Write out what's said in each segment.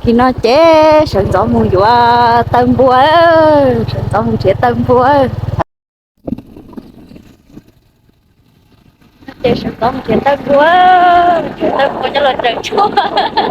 Khi no ces sawv ntxov mus yuav tawm npua, sawv ntxov mus nrhiav tawm npua. Ces sawv ntxov mus nrhiav tawm npua, nrhiav tawm npua coj los tsaws tshuaj.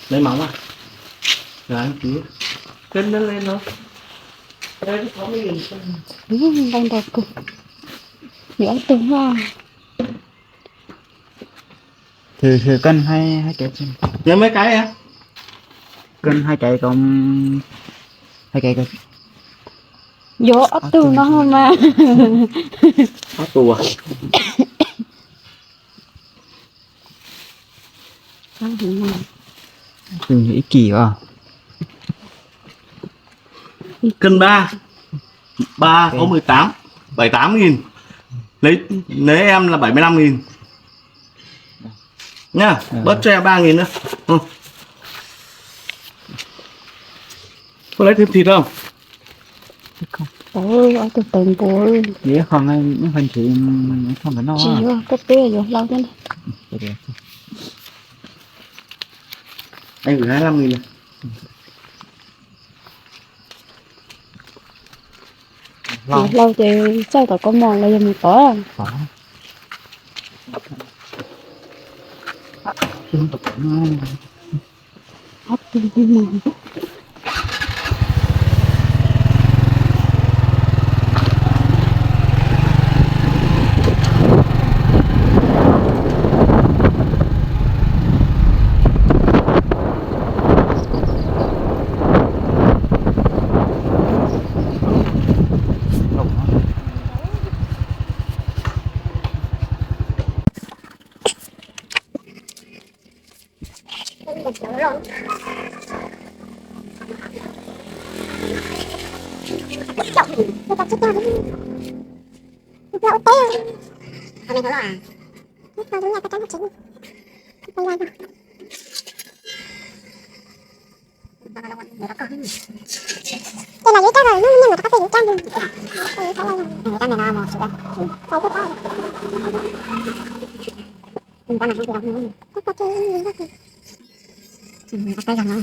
Lấy máu à? Là anh chứ. Cân nó lên nó. Ntau ntau kawg. Yuav ob tug no. Thử, thử cân hai, hai cái xem. Lấy mấy cái hả? Cân hai cái có, hai cái có. Yuav ob tug no mas. Ob tug à? Ib kis à? Cân ba, ba có mười tám, bảy tám nghìn. Lấy, lấy em là bảy mươi lăm nghìn. Nhá, bớt cho em ba nghìn nữa. Ừ. Có lấy thêm thịt không? Ôi, ôi, tôi tưởng của. Dễ không, em không chịu, em không phải no. Chỉ có cái bé vô lâu thế này. Anh gửi hai mươi lăm nghìn này. Hlau ces txawj tom kab mos los yog mus tod. Ces los yus coj los lub niag ntawm rov qab peb yus cab ntawd. Cab ntawd no mus tsis tau. Cab ntawd no.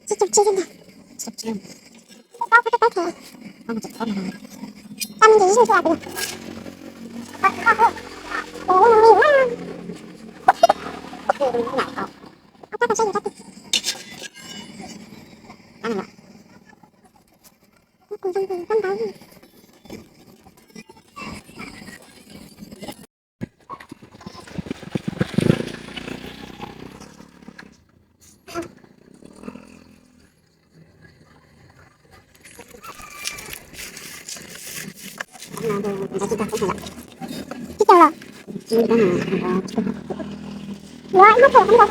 Tsis tau tsis tau. Tsis tau tsis tau. Tsis tau tsis tau. Ua, ib tug không có.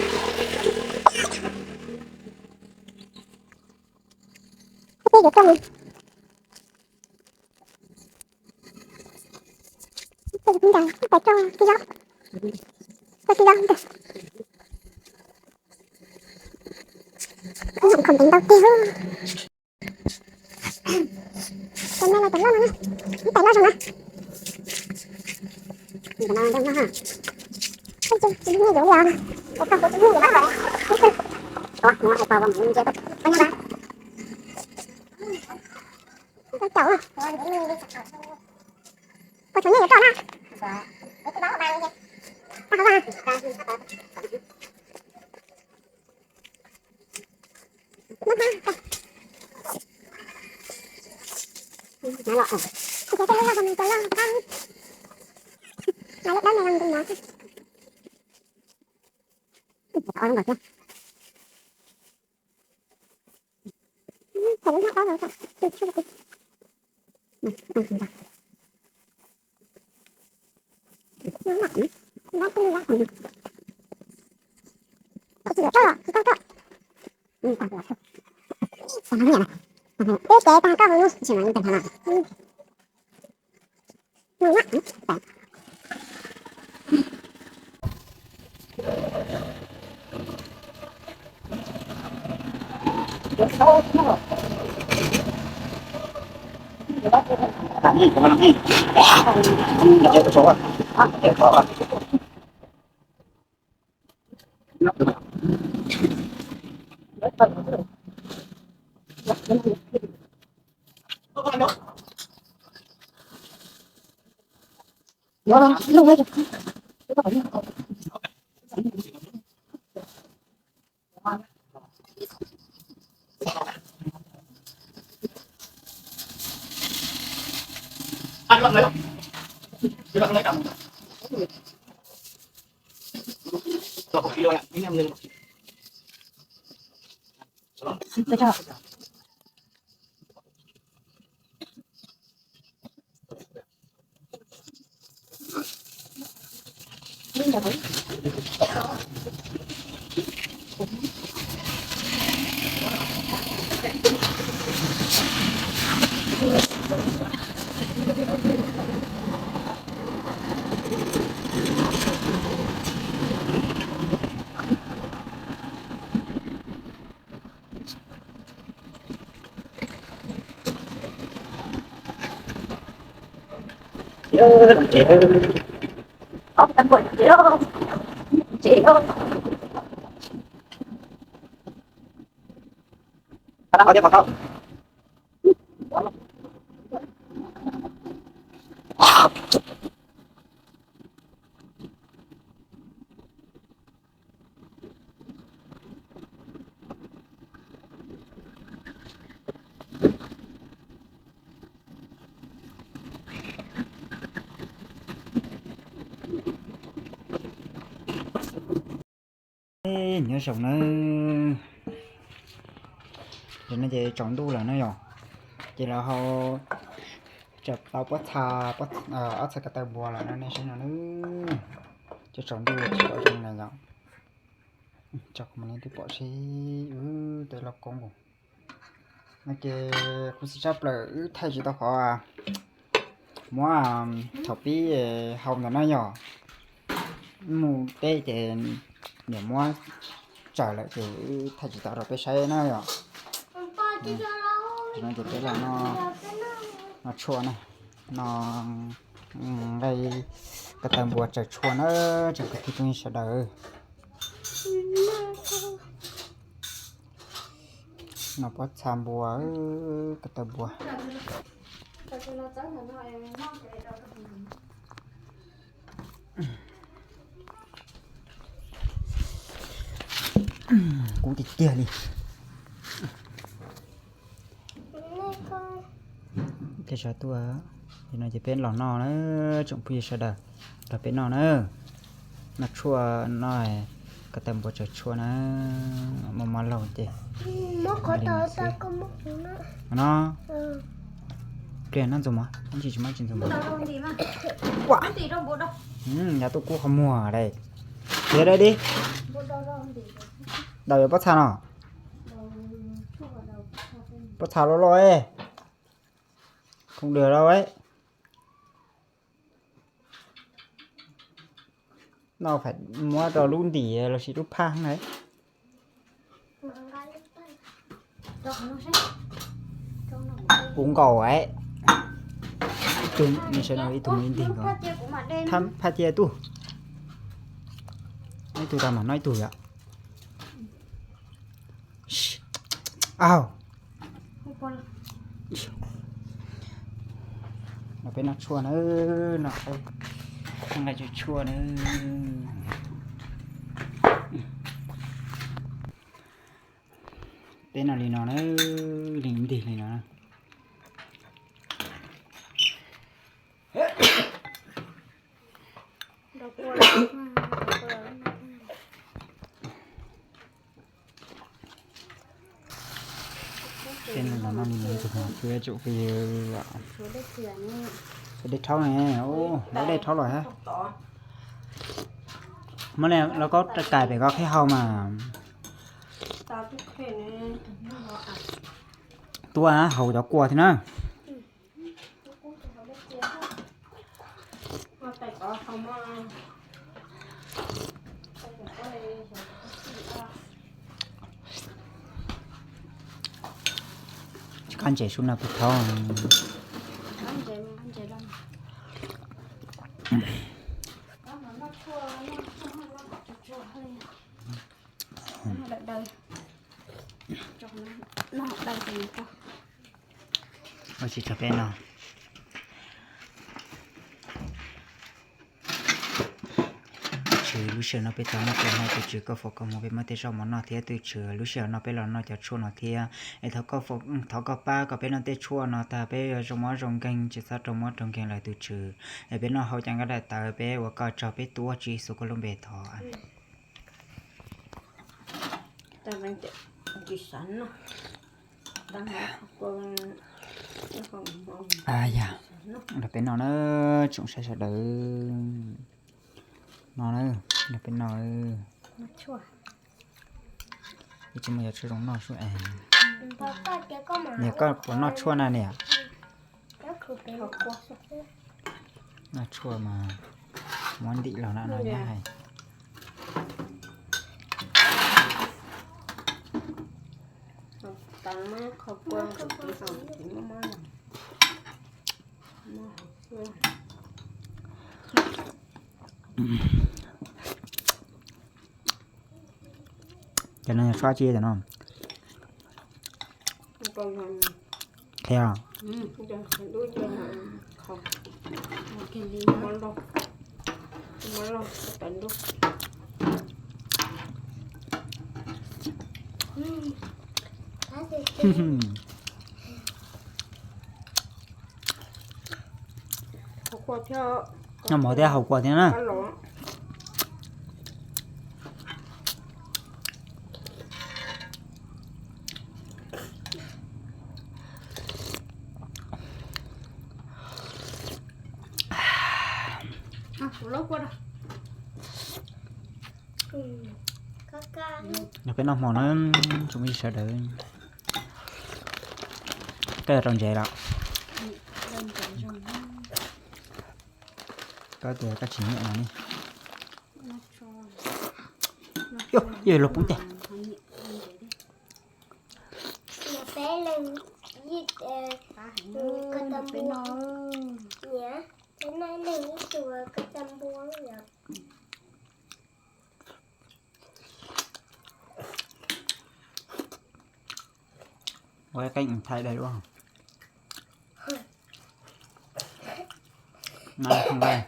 Ib tug yuav tau. Ib tug ntawd, ib tug tso, tsis yog. Tsis yog ntawd. Khoom ntau tiag. Cov no los cov loj no na. Ib tais loj zoo na. Cov no zoo no ha. Tsis, tsis nyiaj yuav li os. Cov no kuv tsis nyiaj yuav. Ua, no hais tau mus nce tau. Tau nyiaj ba. Tau caum. Puas tshuav nyiaj yuav rau na? Tau hauv na. Nyob zoo na, no ces tsaus ntuj lawm na yom, ces lawv ho tau pob txha, ob txha ko taw npua lawm no nej saib no na. Ces tsaus ntuj tsis pom zoo na yom. Tso kom nej twb pom seb, wb tej lauj koob no ces kuv xav tshaj plaws wb thaij tsis tau qhov muab thaum pib hau ntawm no yom. Mus peb ces niam muab tsaws lawm ces wb thaij tsis tau rau peb saib na yom. No ces peb los no, no tshuaj na, no nqaij ko taw npua tsaws tshuaj na, tsoom kwv tij phooj ywg sawv daws. No pob txha npua, ko taw npua. Kub tiag tiag li. Tej sawv tuaj, no ces peb los noj na, tsoom phooj ywg sawv daws, los peb noj na. Noj tshuaj, noj ko taw npua tsaws tshuaj na, muaj mob laug ces no. Pliag noj ntxuag mov, ib ntsis tsis mob tsis ntxuag mov. Yav tuaj kub qhov muag dai. Pliag dai di. Daus yuav pob txha no. Pob txha loj loj, khoom dwg lawm. No phải muab rau lub ntim los sis lub phaj na. Puv nkaus es, ib tug ib tug ib ntim nkaus. Phaj cia tuj, ib tug tau mas no ib tug yom. Au, no peb noj tshuaj na, no peb noj nqaij tsaws tshuaj na. Peb noj li no na, li ntig li no na. Peb noj li no ntxuag mov xwb tsoom phooj ywg, dej rhaub ne, lawv dej rhaub los hab. Muab lauj kaub kais pem koj qhib hau mas. Tuaj hau cov kua thiab na. Tsis qab ntses sub no puas thaub. Ua tsis tau peb no. Tswv, lub sij hawm no peb tau noj tshuaj no, tus Tswv koj foom koob hmoov peb muaj tej zaub mov noj thiab. Tus Tswv, lub sij hawm no peb los noj cov tshuaj no thiab es thov koj pab pab koj peb noj tej tshuaj no tag peb yuav zoo mov zoo nkeeg, tsis txhob raug mob raug nkeeg lawm tus Tswv. Es peb noj hauv cov nqaij daim tawv peb ua koj tsaug, peb tuav Tswv Yexus koj lub npe thov. Yog, los peb noj na, tsoom saib sawv daws. No na, los peb noj. Ib tsis muaj yog tshuaj zoo noj sub es. Niam, koj puas noj tshuaj na niam? Noj tshuaj mas muab ntim los na no nyob hais. Cov no yog tshuaj tsi cov no? Qhia. Noj mov thiab haus kua thiab na. Los peb noj hmo na, tsoom phooj ywg sawv daws. Koj yuav rau ntsev lawm. Koj tias koj tsis nyiam no ne. Yog luag poob tiag. Ua qeej thaij dai duab. No không đây.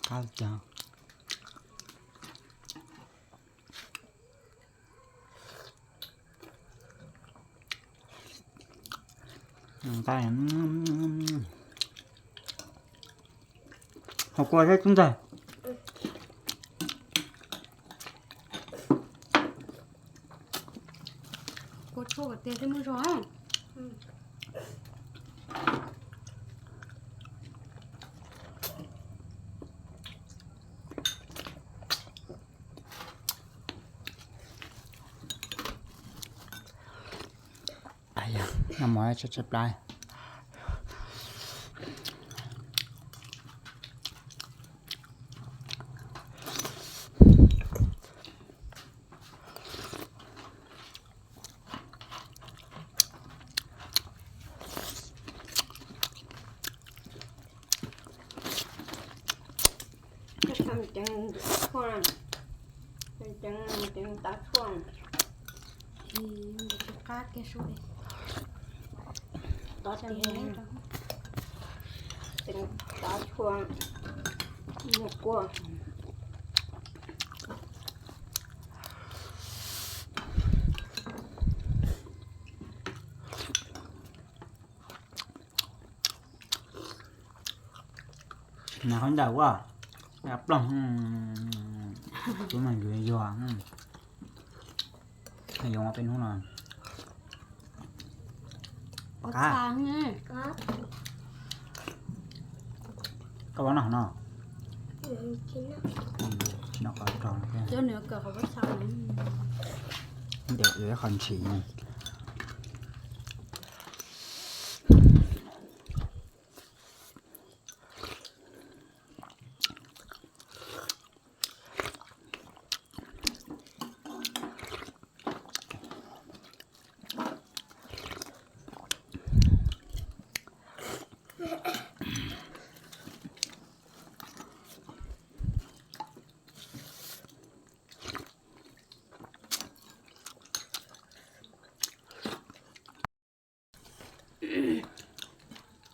Qab tiag. Haus kua thiab tub ntxawg. Kua tshuaj kom tiag thiaj muaj zog. Noj mov tshaib tshaib plab. Ceev, ceev tav tshuaj. Qab kiag sub. Ceev tav tshuaj, muag kua. Nag hov ntawm ua ploog, tub mas yuav yuag, yoov peb hnub no. Koj ua noj no. Tsis noj qhov rog no thiab. Ntiav yuav ib qho ntshis.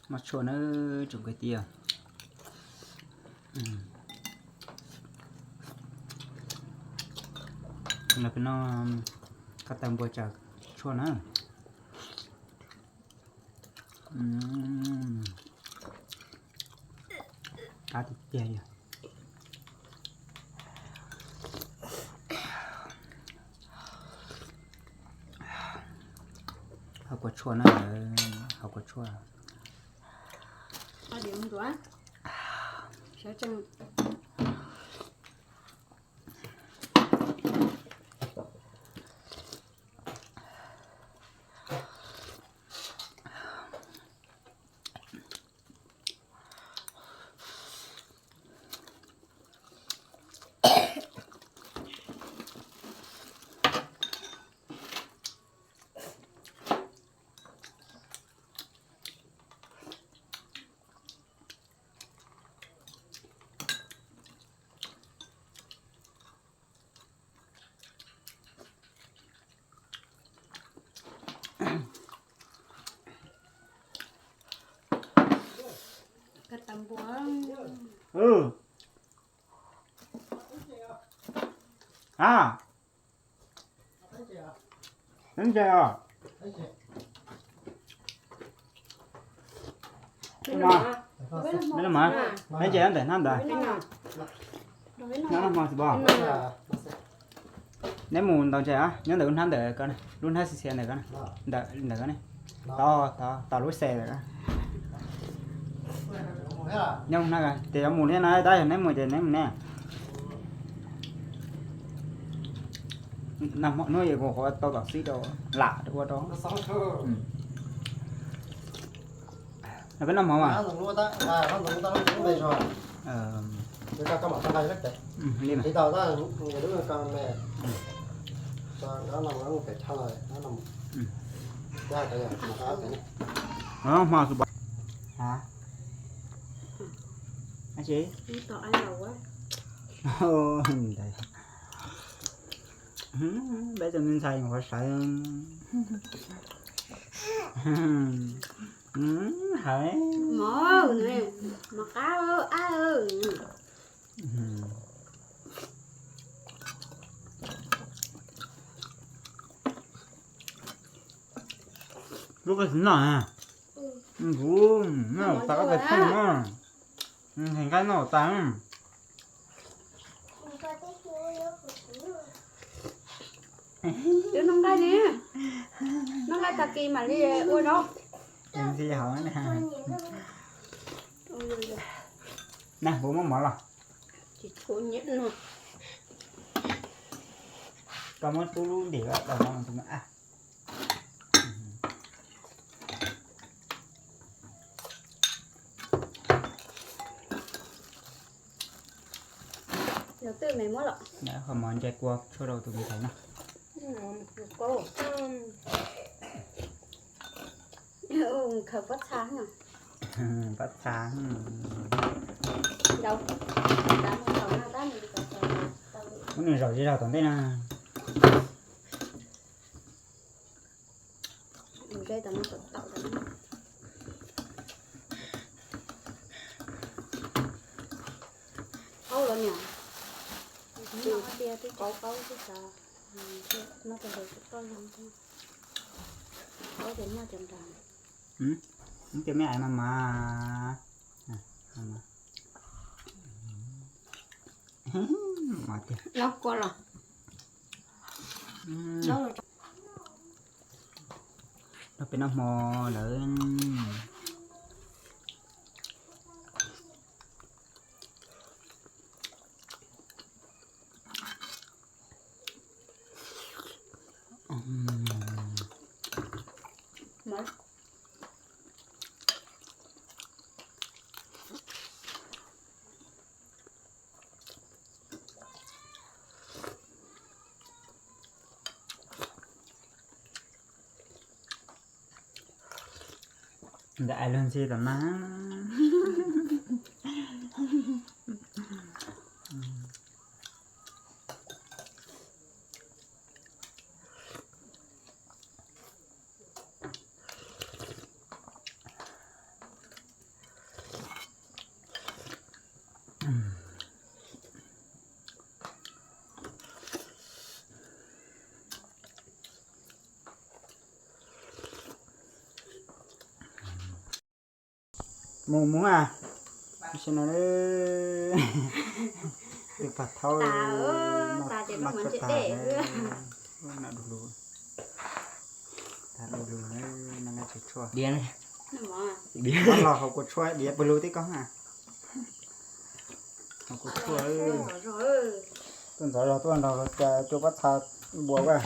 Muaj tshuaj na tsoom kwv tij. Los peb noj koj tau npua tsaws tshuaj na. Qab tiag tiag li. Haus kua tshuaj na, haus kua tshuaj. Neb mus ntaus ntses, nyob ntawm lub hnab ntawd ko, lub hnab xi xia ntawm ko, ntawm ko ne, tod, tod lub xes ntawm ko. Nyob hnab ko ces yuav mus ne, tab yog neb mus ces neb mus ne. Nag hmo hnub es kuv qhuav tau tom xib rau lam rau ua rau. Peb noj mov mas. Li mas. Hmo xwb. Peb tus me ntxhais qhuav sawv. Hawv. Mov, mov qab. Lub koj tsis noj, kuv noj tas koj tes theej na, nqaij noj tas. Twb noj nqaij ne, noj nqaij tag kis mam li ua no. Ntxi hauv. Nag kuv muab mov los. Koj muab tub lub ntim los no. Qhov mov ntsais kua tshuaj rau tus me ntxhais no. Khaws pob txha. Pob txha. Muab nws zaum zis zaum tom ntej na. Qaub los niam. Qaub qaub xwb xav. Noj tau ntawd tsis toj zoo. Qaub ces noj cov nrag. Ib cov me ais mas mas. Los kua los. Noj peb noj hmo lawm. Ntawm ais luag ntxhi tom no. Mus mus a, si no, twb pag thaub, mas tso tas, no du lug, tas du lug, no nqa tshuaj, diav, los hauv kuv tshuaj diav pawg lug tib koj a, hauv kuv tshuaj, tuaj ntxov zog tuaj nrog cua pob txha npua a.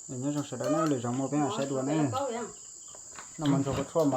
Nyob zoo sawv daws na, lwm zaus mus peb mam saib dua na. Noj mov ntxuag kuv tshuaj